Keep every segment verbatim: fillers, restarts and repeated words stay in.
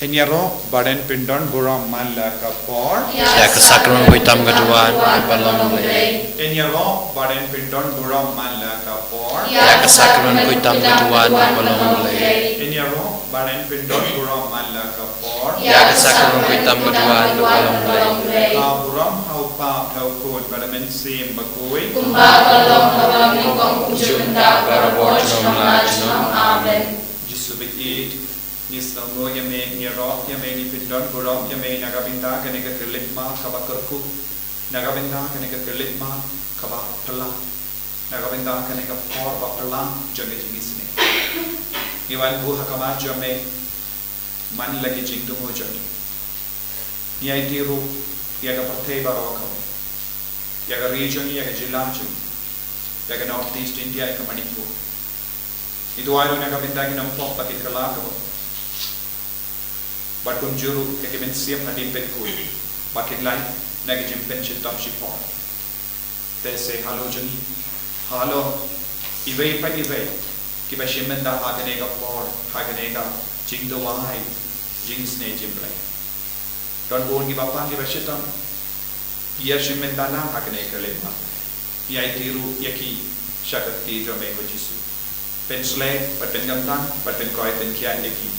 Ngin ïaroh ba ngin pyndon burom man la ka por. Ïa ka sakramen khuid tam ka duwan ba long Blei. Ngin ïaroh ba ngin pyndon burom man la ka por. Ïa ka sakramen khuid tam ka duwan ba long Blei. Ngin ïaroh ba ngin pyndon burom man la ka por. Ïa ka sakramen khuid tam ka duwan ba long Blei. Ka burom ha u Kpa, ha u Khun bad ha u Mynsiem Bakhuid. Kumba ka long ha u nyngkong, kumjuh mynta, barabor junom la junom. Amen. Jisu baieit, ngi sngewnguh ïa me, ngi ïaroh ïa me, ngi pyndon burom ïa me na ka bynta kane ka khyllipmat kaba kyrkhu, na ka bynta kane ka khyllipmat kaba phylla, na ka bynta kane ka por ba phylla jong ka jingisynei. Ngi wan buh ha khmat jong me man la ki jingthmu jong ngi. Ngi aiti ruh ïa ka pyrthei baroh kawei, ïa ka ri jong ngi, ïa ka jylla jong ngi, ïa ka North East India, ïa ka Manipur. Ngi duwai ruh na ka bynta ki nongpop bad ki kylla kaba bad kumjuh ruh ïa ki mynsiem hadien pynkhun ba kin lait na ki jingpynshitom shipor. Te sa halor jong ngi, halor iwei pa iwei kiba shim bynta ha kane ka por, ha kane ka jingduwai jingisynei jong U Blei. Don bun kiba pang, kiba shitom, ki ïa shim bynta lang ha kane ka khyllipmat. Ngi aiti ruh ïa ki sha ka kti jong me, ko Jisu. Pynshlei bad pynkhamtam bad pynkhoit pynkhiah ïa ki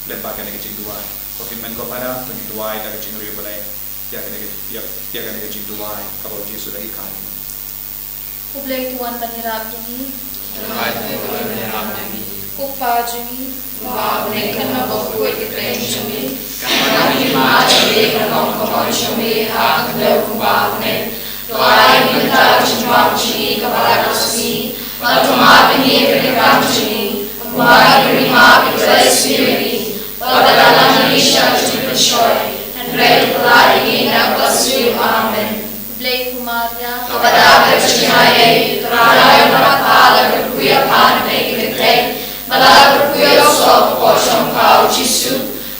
lyngba kane ka jingduwai. Ko Hynmen, ko para, to ngin duwai da ka jingriewblei ïa kane ka, ïa, ïa kane ka jingduwai kaba U Jisu u la hikai. U Blei un wan ban ïarap ïa ngi. Ko Kpa jong ngi, uba ha bneng, kynmaw ba khuid ka kyrteng jong me. Ka long ka hima jong me, ka long ka mon jong me ha khyndew kumba ha bneng. To ai ïa ngi mynta ka jingbam jong ngi kaba la ka sngi, bad to map ïa ngi ka kam jong ngi, kumba ngi map ïa ki ba la isynei ïa ngi, bad to lam ïa ngi sha ka jingpynshoi, hynrei to pyllait ïa ngi na kaba sniew. Amen. Khublei ko Maria, kaba dap ka jingaiei, U Trai u don bad pha, la kyrkhu ïa pha na ki kynthei, bad la kyrkhu ïa u soh ka kpoh jong pha, U Jisu.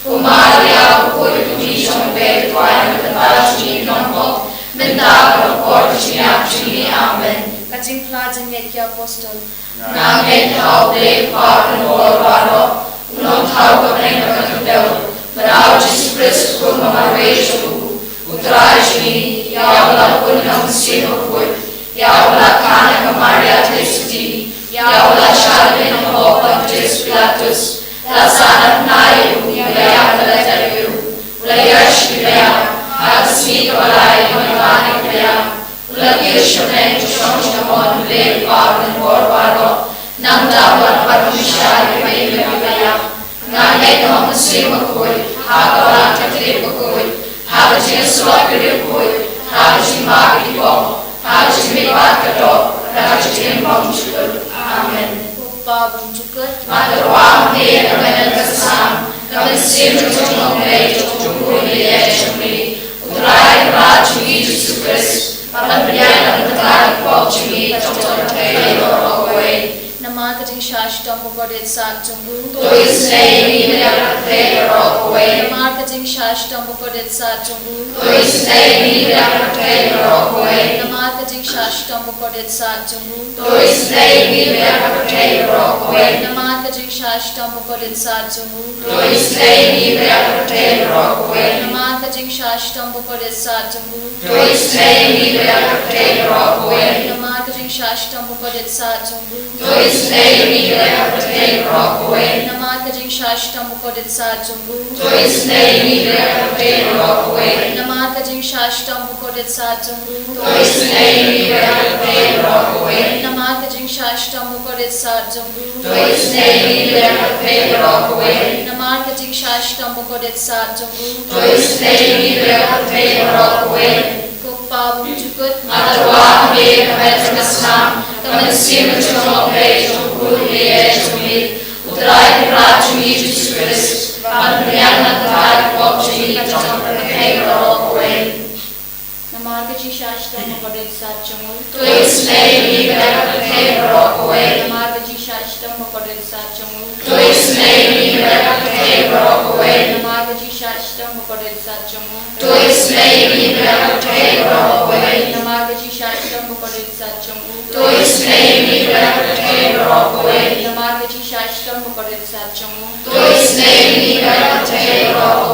Ko Maria bakhuid, ka Kmie jong U Blei, to duwai ïa ngi, to pynban ïa ngi ki nongbah, mynta bad ha ka por ka jingïap jong ngi. Amen. Ka jingphla jingngeit ki apostol. Nga ngeit ha U Blei Kpa u nongbor baroh, u nongthaw ka bneng bad ka khyndew, bad ha U Jisu Khrist u Khun ba marwei jong u, U Trai jong ngi, ïa uba la pun na u Mynsiem Bakhuid, ïa uba la kha na ka Maria Theisotti, ïa uba la shah lyngngoh ha ka hok Pontius Pilatus, la sah na bnai, u la ïap, la leit ha ïew, u la ïaid sha ki baïap, ha ka sngi kaba lai u la wan na ki baïap, u la kiew sha bneng, u shong sha ka mon U Blei Kpa u nongbor baroh, nangta un wan ban pynshai ïa kiba ïeit bad kiba ïap. Nga ngeit ha U Mynsiem Bakhuid, ha ka Balang Katholik bakhuid, ha ka jingïasyllok ki riewkhuid, ha ka jingmap ki kong, ha ka jingmihpat ka doh, ha ka jingim bymjukut. Amen. Ko Kpa bymjukut. Nga tyrwa ha me ïa ka bneng ka snam, ka mynsiem jong U Blei jong U Khun lehse jong me, U Trai Kynrad jong ngi Jisu Khrist, ban pynïap na ka bynta ki pop jong ngi bad jong ka pyrthei baroh kawei. Namar ka jingshah shitom bakordit sah jong u, to isynei ïa ngi na ka pyrthei baroh kawei. Namar ka jingshah shitom bakordit sah jong u, to isynei ïa ngi na ka pyrthei baroh kawei. Namar ka jingshah shitom bakordit sah jong u, to isynei ïa ngi na ka pyrthei baroh kawei. Namar ka jingshah shitom bakordit sah jong u, to isynei ïa ngi na ka pyrthei baroh kawei. Namar ka jingshah shitom bakordit sah jong u, to isynei ïa ngi na ka pyrthei baroh kawei. Namar ka jingshah shitom bakordit sah jong u, to isynei ïa ngi na ka pyrthei baroh kawei. Namar ka jingshah shitom bakordit sah jong u, to isynei ïa ngi na ka pyrthei baroh kawei. Namar ka jingshah shitom bakordit sah jong u, to isynei ïa ngi na ka pyrthei baroh kawei. Namar ka jingshah shitom bakordit sah jong u, to isynei ïa ngi na ka pyrthei baroh kawei. Namar ka jingshah shitom bakordit sah jong u, to isynei ïa ngi na ka pyrthei baroh kawei. Ko Kpa bymjukut. Nga tyrwa ha me ïa ka bneng ka snam, ka mynsiem jong U Blei jong U Khun lehse jong me, U Trai Kynrad jong ngi Jisu Khrist, ban pynïap na ka bynta ki pop jong ngi bad jong ka pyrthei baroh kawei. Namar ka jingshah shitom bakordit sah jong u, to isynei ïa ngi na ka pyrthei baroh kawei. Namar ka jingshah shitom bakordit sah jong u, to isynei ïa ngi na ka pyrthei baroh kawei. Namar ka jingshah shitom bakordit sah jong u, to isynei ïa ngi na ka pyrthei baroh kawei. Namar ka jingshah shitom bakordit sah jong u, to isynei ïa ngi na ka pyrthei baroh kawei. Namar ka jingshah shitom bakordit sah jong u, to isynei ïa ngi na ka pyrthei baroh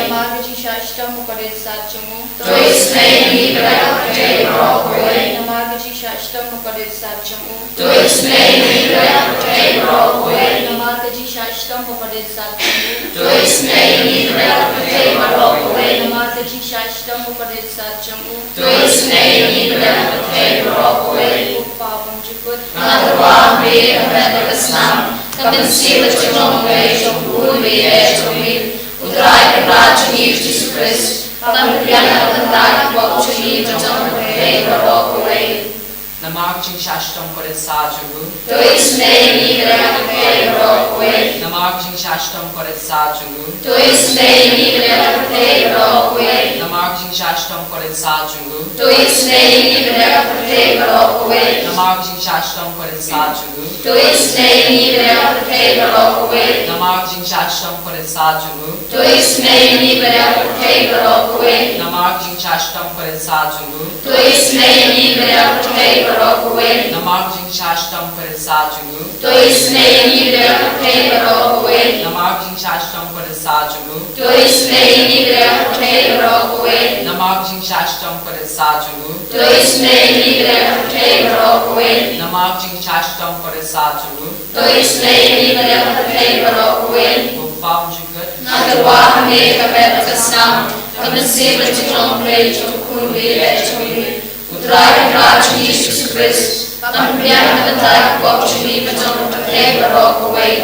Namar ka jingshah shitom ba kordit sat jong u. To isynei ïa ngi, Blei ka pyrthei baroh kawei. Namar ka jingshah shitom ba kordit sat jong u. To isynei ïa ngi, Blei ka pyrthei baroh kawei. Namar ka jingshah shitom ba kordit sat jong u. To isynei ïa ngi, Blei ka pyrthei baroh kawei. Namar ka jingshah shitom ba kordit sat jong u. To isynei ïa ngi, Blei ka pyrthei baroh kawei. Ko Kpa bymjukut. Nga tyrwa ha me ka met bad ka snam, ka mynsiem bad ka jinglong khlei jong u Khun ba ïeit jong ngi, U Trai Kynrad jong ngi Jisu Khrist, ban pynbiang na ka bynta ki pop jong ngi bad jong ka pyrthei baroh kawei. Namar ka jingshah shitom kordit sat jong u. To isynei ïa ngi, Blei ka pyrthei baroh kawei. Namar ka jingshah shitom kordit sat jong u. To isynei ïa ngi, Blei ka pyrthei baroh kawei. Namar ka jingshah shitom kordit sat jong u. To isynei ïa ngi, Blei ka pyrthei baroh kawei. Namar ka jingshah shitom kordit sat jong u. To isynei ïa ngi, Blei ka pyrthei baroh kawei. Namar ka jingshah shitom kordit sat jong u. To isynei ïa ngi, Blei ka pyrthei baroh kawei. Namar ka jingshah shitom kordit sat jong u. To isynei ïa ngi, Blei ka pyrthei baroh kawei. Namar ka jingshah shitom kordit sat jong u. To isynei ïa ngi, Blei ka pyrthei baroh kawei. Namar ka jingshah shitom kordit sat jong u. To isynei ïa ngi, Blei ka pyrthei baroh kawei. Namar ka jingshah shitom kordit sat jong u. To isynei ïa ngi, Blei ka pyrthei baroh kawei. Namar ka jingshah shitom kordit sat jong u. To isynei ïa ngi, Blei ka pyrthei baroh kawei. Ko Kpa bymjukut. Nga tyrwa ha me ka met bad ka snam, ka mynsiem bad ka jinglong khlei jong u Khun ba ïeit jong ngi, U Trai Kynrad jong ngi Jisu Khrist, ban pynbiang na ka bynta ki pop jong ngi bad jong ka pyrthei baroh kawei.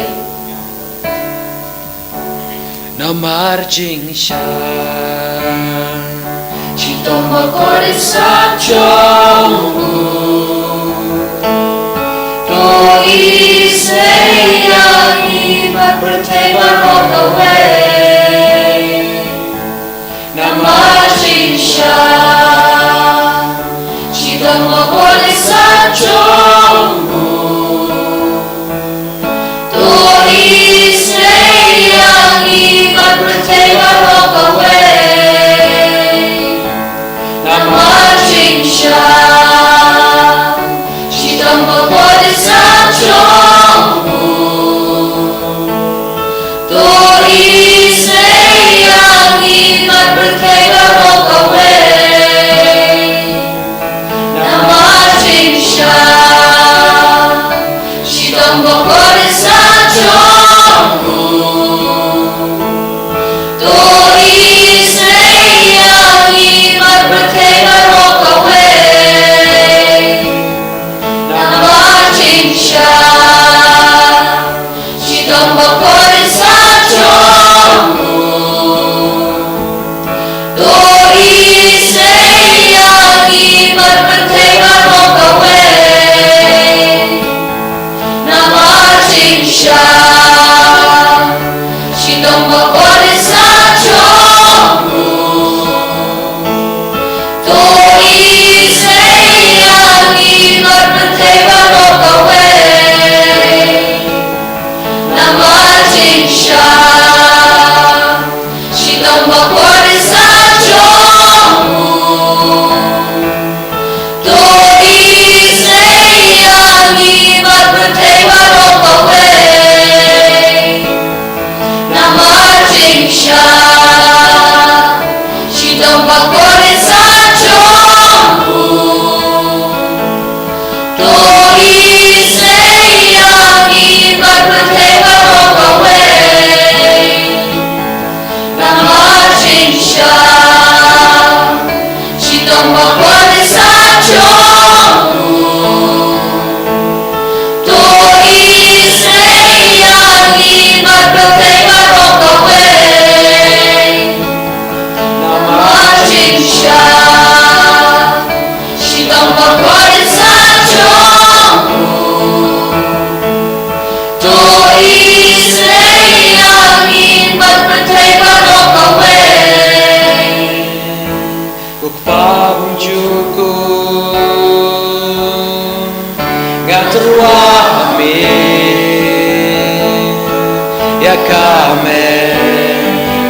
Namar jingshah shitom ba kordit sat jong u. To isynei ïa ngi bad pyrthei baroh kawei. Namar jingshah shitom ba kordit sat jong u. To isynei ïa ngi bad pyrthei baroh kawei. Namar jingshah shitom ba kordit sat jong u. To isynei ïa ngi bad pyrthei baroh kawei. Namar jingshah shitom ba kordit sat jong u. To isynei ïa ngi bad pyrthei baroh kawei. Namar jingshah shitom ba kordit sat jong u. To isynei ïa ngi bad pyrthei baroh kawei. Namar jingshah shitom ba kordit sat jong u. To isynei ïa ngi bad pyrthei baroh kawei. Namar jingshah shitom ba kordit sat jong u. To isynei ïa ngi bad pyrthei baroh kawei. Namar jingshah shitom ba kordit sat jong u. To isynei ïa ngi bad pyrthei baroh kawei. Namar jingshah shitom ba kordit sat jong u. To isynei ïa ngi bad pyrthei baroh kawei. Namar jingshah shitom ba kordit sat jong u. To isynei ïa ngi bad pyrthei baroh kawei. Ko Kpa bymjukut, nga tyrwa ha me ïa ka met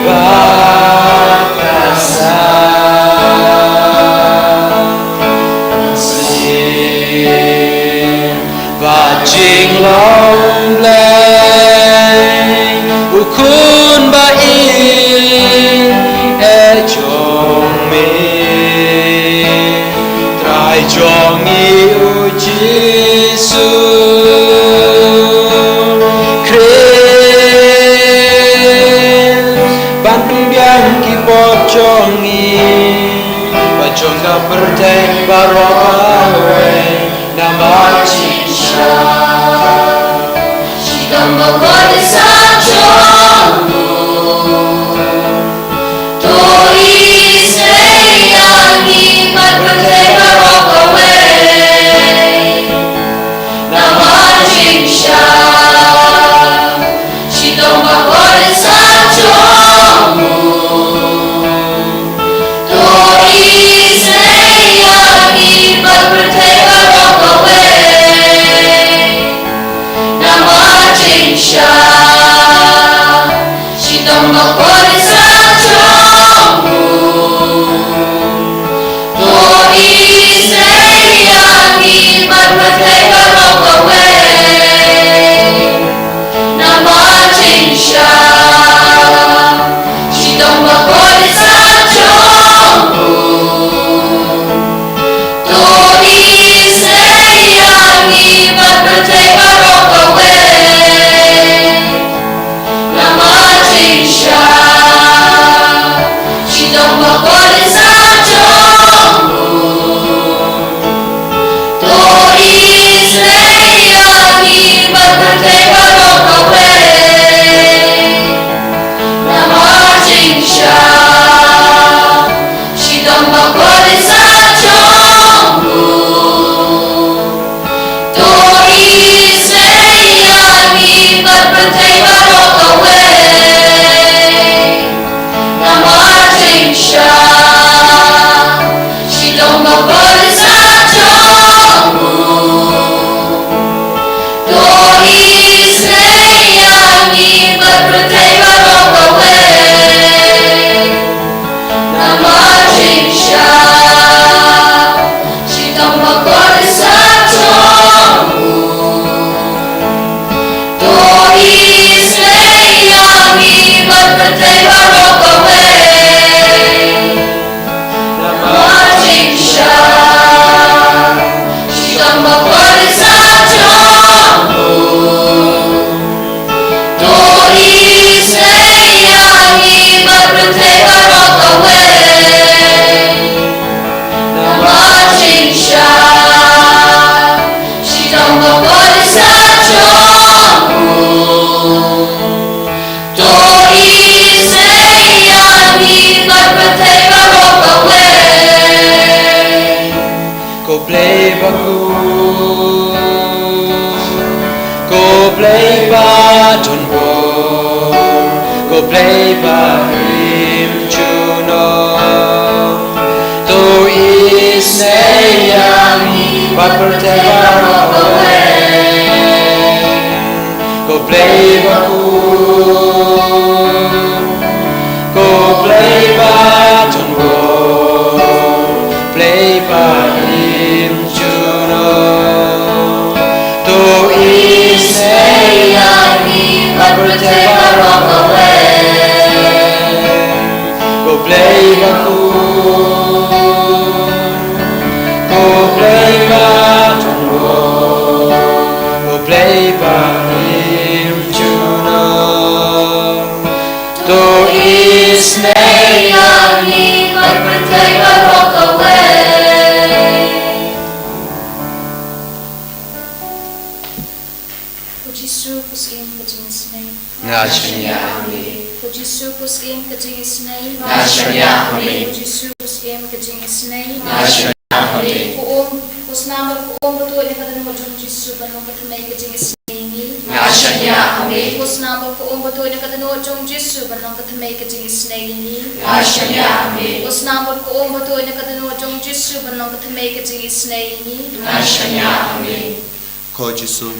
bad ka snam. Mynsiem bad jinglong Blei, U Khun jong ngi bad jong ka pyrthei baroh kawei namar jingshisha. Shitom bakordit sa jong u. To isynei ïa ngi bad pyrthei baroh kawei namar jingshisha. Shitom bakordit sa jong u. To isynei ïa ngi bad pyrthei baroh kawei namar jingshisha. Shitom bakordit sa jong u. To isynei ïa ngi bad pyrthei baroh kawei namar jingshisha. Shitom bakordit sa jong u. To isynei ïa ngi bad pyrthei baroh kawei namar jingshisha. Shitom bakordit sa jong u. To isynei ïa ngi bad pyrthei baroh kawei namar jingshisha. Shitom bakordit sa jong u. To isynei ïa ngi bad pyrthei baroh kawei namar jingshisha. Shitom bakordit sa jong u. To isynei ïa ngi bad pyrthei baroh kawei namar jingshisha. Shitom bakordit sa jong u. To isynei ïa ngi bad pyrthei baroh kawei namar jingshisha. Shitom bakordit sa jong u. To isynei ïa ngi bad pyrthei baroh kawei namar jingshisha. Shitom bakordit sa jong u. To isynei ïa ngi bad pyrthei baroh kawei. Ko Blei bakhuid, ko Blei badonbor, ko Blei barim junom. To isynei ïa ngi bad pyrthei baroh kawei. Ko Blei bakhuid, ko Blei badonbor, Blei barim junom. To isynei ïa ngi bad pyrthei baroh kawei. Ko Blei bakhuid, ko Blei badonbor, ko Blei barim junom. To isynei ïa ngi bad pyrthei baroh kawei. Ko Jisu, ko Syiem ka jingisynei. Nga shaniah ha me. Ko Jisu, ko Syiem ka jingisynei. Nga shaniah ha me. Ko Jisu, ko Syiem ka jingisynei. Nga shaniah ha me. Ko um, ko snam bad ko um ba tuid na ka dohnud jong u Jisu ban long ka thymmei ka jingisynei ïa ngi. Nga shaniah ha me. Ko snam bad ko um ba tuid na ka dohnud jong u Jisu ban long ka thymmei ka jingisynei ïa ngi. Nga shaniah ha me. Ko snam bad ko um ba tuid na ka dohnud jong u Jisu ban long ka thymmei ka jingisynei ïa ngi. Nga shaniah ha me. Ko Jisu,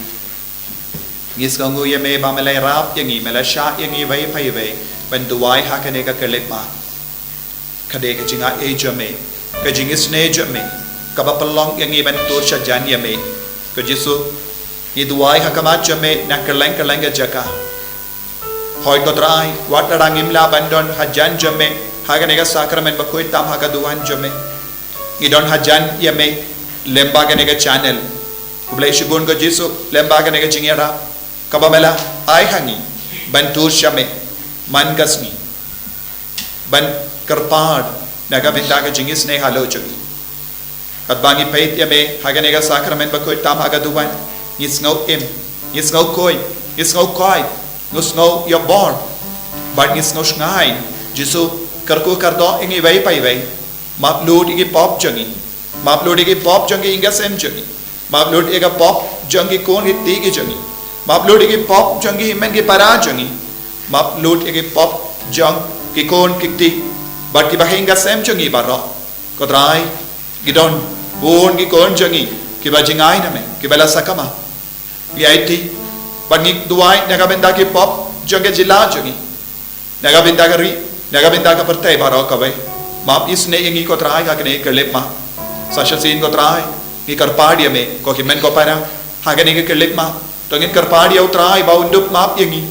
ngi sngewnguh ïa me ba me la ïarap ïa ngi, me la shah ïa ngi iwei pa iwei ban duwai ha kane ka khyllipmat. Ka dei ka jingai jong me, ka jingisynei jong me, kaba pynlong ïa ngi ban tur shajan ïa me. Ko Jisu, ngi duwai ha khmat jong me na kylleng kylleng ka jaka. Hooid ko Trai, wat la ngim lah ban don hajan jong me ha kane ka sakramen bakhuid tam ha ka duwan jong me, ngi don hajan ïa me lyngba kane ka channel. Khublei shibun ko Jisu lyngba kane ka jingïarap kaba me la ai ha ngi ban tur sha me man ka sngi, ban kyrpad na ka bynta ka jingisynei halor jong ngi. Katba ngi peit ïa me ha kane ka sakramen bakhuid tam ha ka duwan, ngi sngew im, ngi sngew khuid, ngi sngew khuid, ngi sngew ïoh bor, bad ngi sngew shngaiñ. Jisu, kyrkhu kyrdoh ïa ngi iwei pa iwei. Map lut ïa ki pop jong ngi. Map lut ïa ki pop jong ki ïing ki sem jong ngi. Map lut ïa ki pop jong ki khun ki kti ki jong ngi. Map lut ïa ki pop jong ki hynmen ki para jong ngi. Map lut ïa ki pop jong ki khun ki kti bad kiba ha ïing ki sem jong ngi baroh. Ko Trai, ki don bun ki khun jong ngi kiba jngai na me, kiba la sakma. Ngi aiti bad ngi duwai na ka bynta ki pop jong ka jylla jong ngi, na ka bynta ka ri, na ka bynta ka pyrthei baroh kawei. Map isynei ïa ngi ko Trai ha kane ka khyllipmat. Sa shisien ko Trai, ngi kyrpad ïa me ko hynmen ko para ha kane ka khyllipmat. To ngin kyrpad ïa u Trai ba un dup map ïa ngi,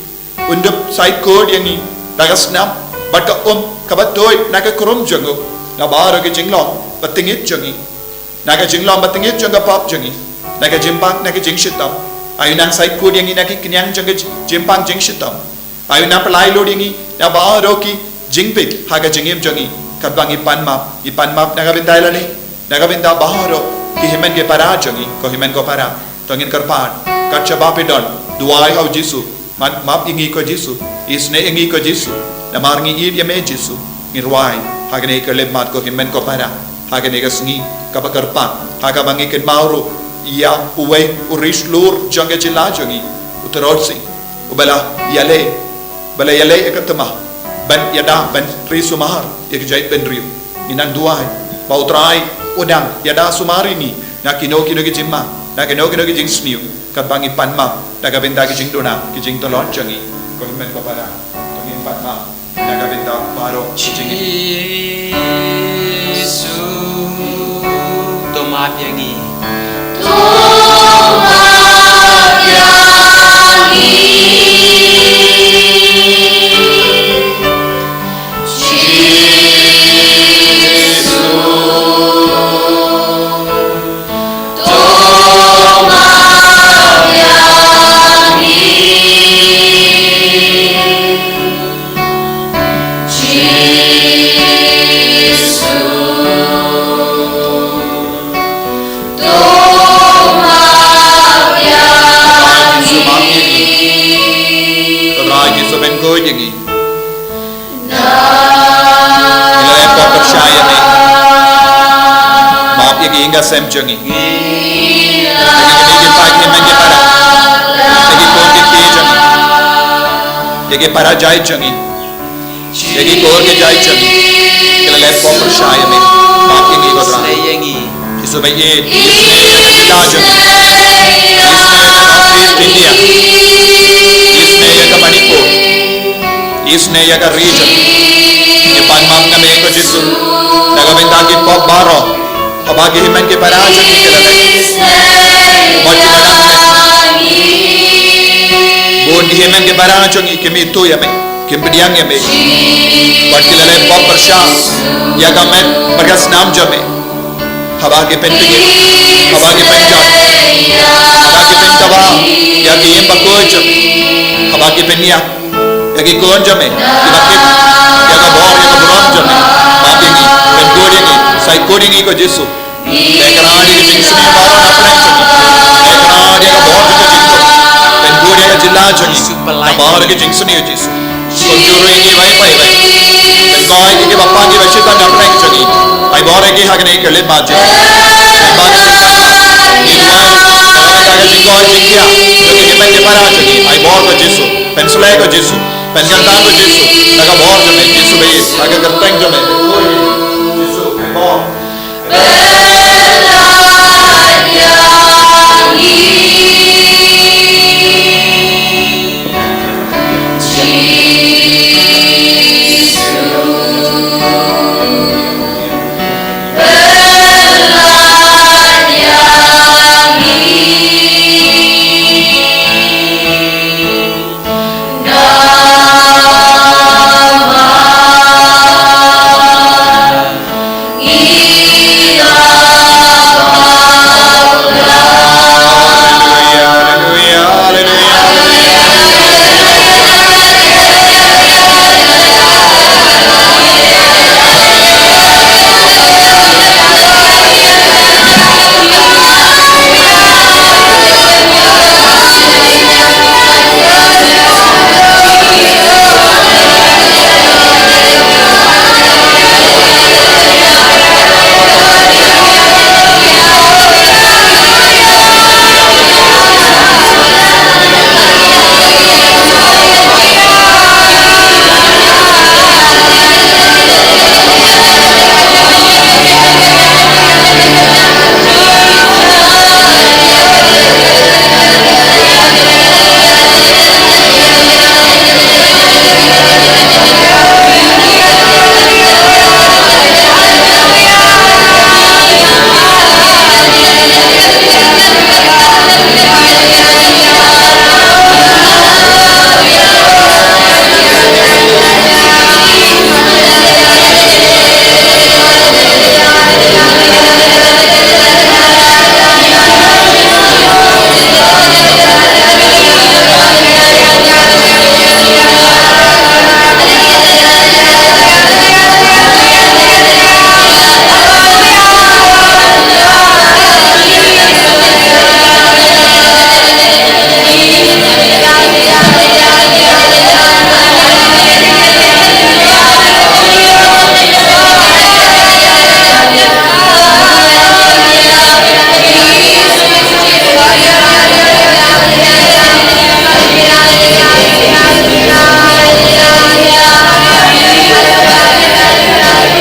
un dup sait kut ïa ngi da ka snam bad ka um kaba tuid na ka khrum jong u, na baroh ki jinglong bad tyngit jong ngi, na ka jinglong bad tyngit jong ka pop jong ngi, na ka jingpang, na ka jingshitom. Ai u nang sait kut ïa ngi na ki khñiang jong ka jingpang jingshitom. Ai u nang pynlait lut ïa ngi na baroh ki jingpeit ha ka jingim jong ngi. Katba ngi pan map, ngi pan map na ka bynta ïa lade, na ka bynta baroh ki hynmen ki para jong ngi, ko hynmen ko para. To ngin kyrpad kat shaba phi don, duwai ha u Jisu. Map, map ïa ngi ko Jisu, isynei ïa ngi ko Jisu. Namar ngi ïeit ïa me Jisu. Ngi rwai ha kane ka khyllipmat ko hynmen ko para, ha kane ka sngi kaba kyrpang, ha kaba ngi kynmaw ruh ïa uwei u ri shlur jong ka jylla jong ngi, u Tyrot Sing, uba la ïaleh, ba la ïaleh ïa ka thma ban ïada, ban ri sumar ïa ka jaitbynriew. Ngi nang duwai ba u Trai un nang ïada sumar ïa ngi na kino kino ki jingma, na kino kino ki jingsniew, katba ngi pan map na ka bynta ki jingduna, ki jingtlot jong ngi, ko hynmen ko para. To ngin pan map na ka bynta baroh ki jing. Jisu, to map ïa ngi. To map ïa ngi. Jisu, to map ïa ngi. Jisu, to map ïa ngi. Trai Jisu, pynkhuid ïa ngi. Ngi la leh pop pyrshah ïa me. Map ïa ki ïing ki sem jong ngi. Ïa ki kmie ki kpa, ki hynmen ki para, ïa ki khun ki kti jong ngi, ïa ki para jait jong ngi, ïa ki khun ki jait jong ngi. Ngi la leh pop pyrshah ïa me. Map ïa ngi ko Trai. Isynei ïa ngi. Jisu ba ïeit, isynei ïa ka jylla jong ngi, isynei ïa ka North East India, isynei ïa ka Manipur, isynei ïa ka ri jong ngi. Ngi pan map na me ko Jisu na ka bynta ki pop baroh, haba ki hynmen ki para jong ngi ki la leh, bad ki la leh. Bun ki hynmen ki para jong ngi kim ithuh ïa me, kim pdiang ïa me, bad ki la leh pop pyrshah ïa ka met bad ka snam jong me. Haba ki pynpyni, haba ki pynjot, haba ki pynkaba ïa ki ïing bakhuid jong me, haba ki pynïap ïa ki khun jong me kiba kit ïa ka bor ïa ka burom jong me. Map ïa ngi, pynkhuid ïa ngi, sait khuid ïa ngi ko Jisu. Pynkylla ïa ki jingsniew baroh na pdeng jong ngi. Pynkylla ïa ka bor jong ka jingkhuid, pynkhuid ïa ka jylla jong ngi na baroh ki jingsniew Jisu. Kumjuh ruh ïa ngi iwei pa iwei. Pynkylla ïa kiba pang kiba shitom na pdeng jong ngi. Ai bor ïa ki ha kane ka khyllipmat Jisu. Pynkylla ïa ki jingkhuid, pynkylla ïa ka jingkhuid jingkhiah jong ki hynmen ki para jong ngi. Ai bor ko Jisu. Pynsleh ko Jisu. Pynkyntang ko Jisu. Na ka bor jong me Jisu ba ïeit, na ka kyrteng jong me. Jisu, ai bor.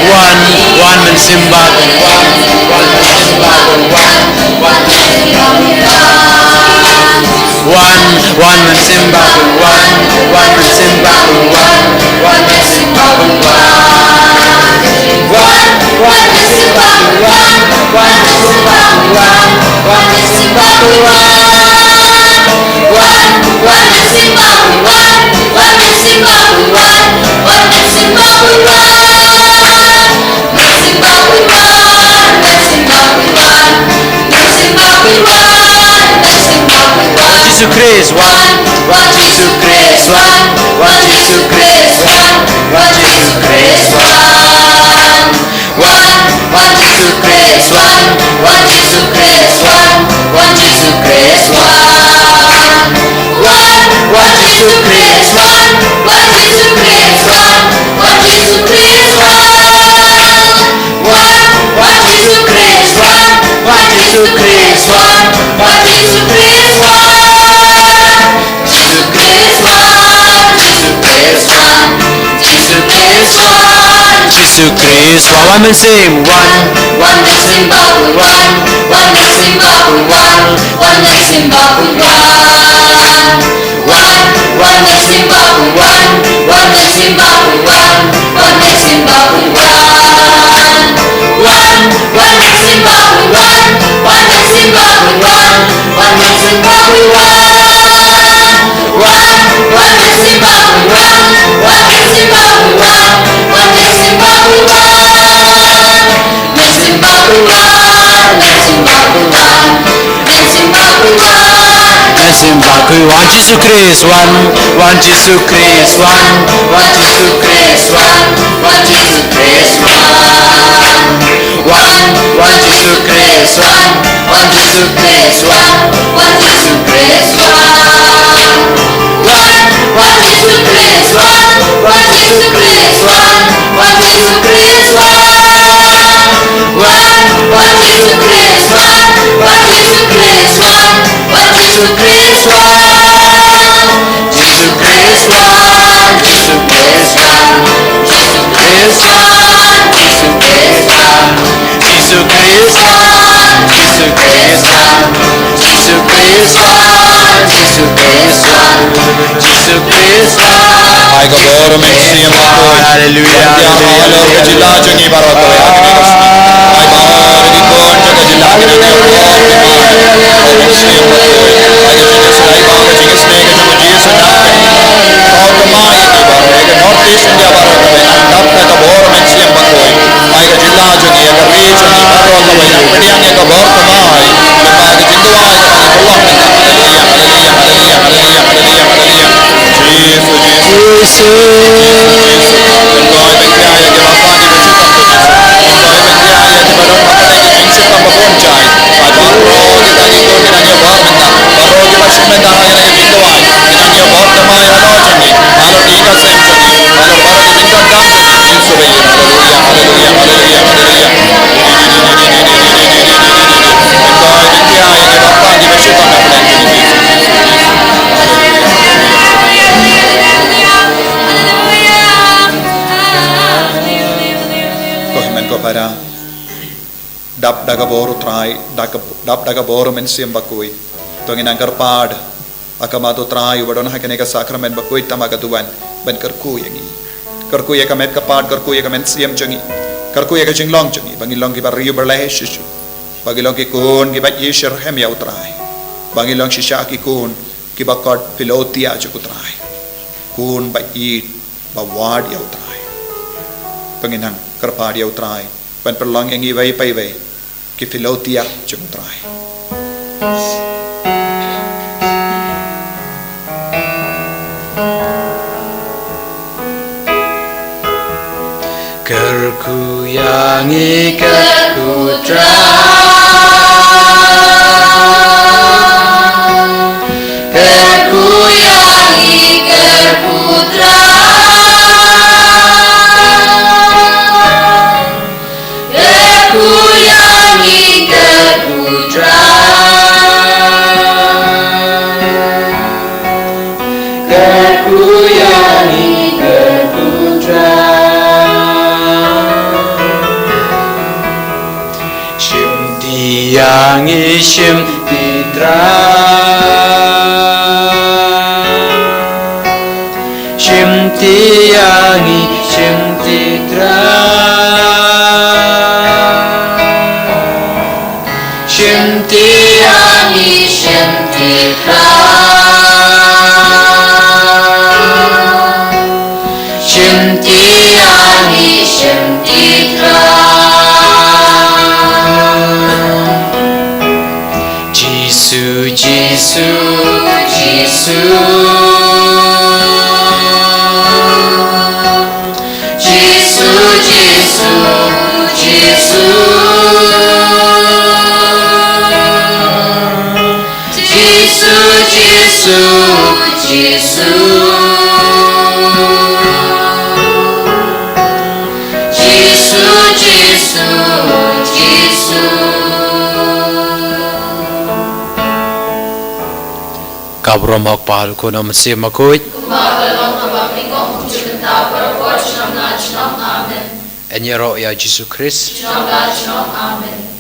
Wan, wan, Mynsiem Bakhuid, wan, wan, Mynsiem Bakhuid, wan, wan, Mynsiem Bakhuid, wan. Wan, wan, Mynsiem Bakhuid, wan, wan, Mynsiem Bakhuid, wan, wan, Mynsiem Bakhuid, wan. Wan, wan, Mynsiem Bakhuid, wan, wan, Mynsiem Bakhuid, wan, wan, Mynsiem Bakhuid, wan. Wan, wan, Mynsiem Bakhuid, wan, wan, Mynsiem Bakhuid, wan, wan, Mynsiem Bakhuid, wan. Mynsiem Bakhuid, wan, Mynsiem Bakhuid, wan. Mynsiem Bakhuid, wan, Mynsiem Bakhuid, wan. Jisu Khrist, wan, wan, Jisu Khrist, wan, wan, Jisu Khrist, wan, wan, Jisu Khrist, wan. Wan, wan, Jisu Khrist, wan, wan, Jisu Khrist, wan, wan, Jisu Khrist, wan. Wan, wan, Jisu Khrist, wan, wan, Jisu Khrist, wan, wan, Jisu Khrist, wan. Wan, wan, Jisu Khrist, wan, wan, Jisu Khrist, wan, wan, Jisu Khrist, wan. Jisu Khrist, wan, Jisu Khrist, wan, Jisu Khrist, wan. Jisu Khrist, wan, wan, Mynsiem, wan, wan, Mynsiem Bakhuid, wan, wan, Mynsiem Bakhuid, wan, wan, Mynsiem Bakhuid, wan. Wan, wan, Mynsiem Bakhuid, wan, wan, Mynsiem Bakhuid, wan, wan, Mynsiem Bakhuid, wan. Wan, wan, Mynsiem Bakhuid, wan, wan, Mynsiem Bakhuid, wan, wan, Mynsiem Bakhuid, wan. Wan, wan, Mynsiem Bakhuid, wan, wan, Mynsiem Bakhuid, wan, wan, Mynsiem Bakhuid, wan. Mynsiem Bakhuid, wan, Mynsiem Bakhuid, wan, Mynsiem Bakhuid, wan. Mynsiem Bakhuid, wan, Jisu Khrist, wan, wan, Jisu Khrist, wan, wan, Jisu Khrist, wan, wan, Jisu Khrist, wan. Wan, wan, Jisu Khrist, wan, wan, Jisu Khrist, wan, wan, Jisu Khrist, wan. Wan, wan, Jisu Khrist, wan, wan, Jisu Khrist, wan, wan, Jisu Khrist, wan. Wan, wan, Jisu Khrist, wan, wan, Jisu Khrist, wan, wan, Jisu Khrist, wan. Jisu Khrist, wan, Jisu Khrist, wan, Jisu Khrist, wan, Jisu Khrist, wan. Jisu Khrist, wan, Jisu Khrist, wan, Jisu Khrist, wan, Jisu Khrist, wan. Jisu Khrist, wan. Ai ka bor u Mynsiem Bakhuid. Haleluia, haleluia, haleluia. Ka jylla jong ngi baroh kawei ha kane ka sngi. Ai baroh ki khun jong ka jylla ki dang ïa ka bor u Mynsiem Bakhuid. Ai ka jingïaseng, ai ka jingïaseng ka jong u Jisu na ka bor u Mynsiem Bakhuid. Ai ka North East India baroh kawei nang dap da ka bor u Mynsiem Bakhuid. Ai ka jylla jong ngi, ai ka ri jong ngi baroh kawei nang pdiang ïa ka bor u Mynsiem Bakhuid. Lyngba ka jingduwai ka dang ïa ka long. Haleluia, haleluia, haleluia, haleluia, haleluia, haleluia. Jisu, Jisu, Jisu, Jisu. Kynroi ban pdiang ïa ki bapang ki ba shu tam, Jisu. Kynroi ban pdiang ïa ki ba don ha kane ka jingshitom ba bun jait. Bad baroh kita ki khun ki dang ïa bor mynta. Baroh ki ba shu mynta ha kane ka jingduwai. Ki dang ïa bor thymmai halor jong ngi. Halor ki ka seng jong ngi. Halor baroh ki jingdonkam jong ngi. Jisu ba ïeit. Haleluia, haleluia, haleluia, haleluia. Kynroi ban pdiang ïa ki bapang ki ba shu tam ha kane ka jingduwai. Ko hynmen ko para. Dap da ka bor u Trai, da ka, dap da ka bor u Mynsiem Bakhuid. To ngin nang kyrpad ha khmat u Trai uba don ha kane ka sakramen bakhuid tam ha ka duwan ban kyrkhu ïa ngi. Kyrkhu ïa ka met ka phad, kyrkhu ïa ka mynsiem jong ngi. Kyrkhu ïa ka jinglong jong ngi ba ngin long kiba riew ba leh shisha. Ba ngin long ki khun kiba ïashitrhem ïa u Trai. Ba ngi long shisha ki khun kiba kot Philothea jong U Trai. Khun ba ïeit ba wad ïa U Trai. Ba ngin nang kyrpad ïa U Trai ban pynlong ïa ngi iwei pa iwei ki Philothea jong U Trai. Kyrkhu ïa ngi, kyrkhu Trai. Kyrkhu ïa ngi, kyrkhu Trai. Kyrkhu ïa ngi, kyrkhu Trai. Kyrkhu ïa ngi, kyrkhu Trai. Shimti ïa ngi, shimti Trai. Shimti ïa ngi, shimti Trai. Shimti ïa ngi, shimti Trai. Shimti ïa ngi, shimti Trai. Jisu, Jisu, Jisu. Jisu, Jisu, Jisu. Jisu, Jisu, Jisu. Jisu, Jisu, Jisu. Ka burom ha U Kpa, U Khun, U Mynsiem Bakhuid. Kumba ka long ha ba nyngkong, kumjuh mynta, baroh por, junom la junom. Amen. Yn ïaroh ïa U Jisu Khrist. Junom la junom. Amen.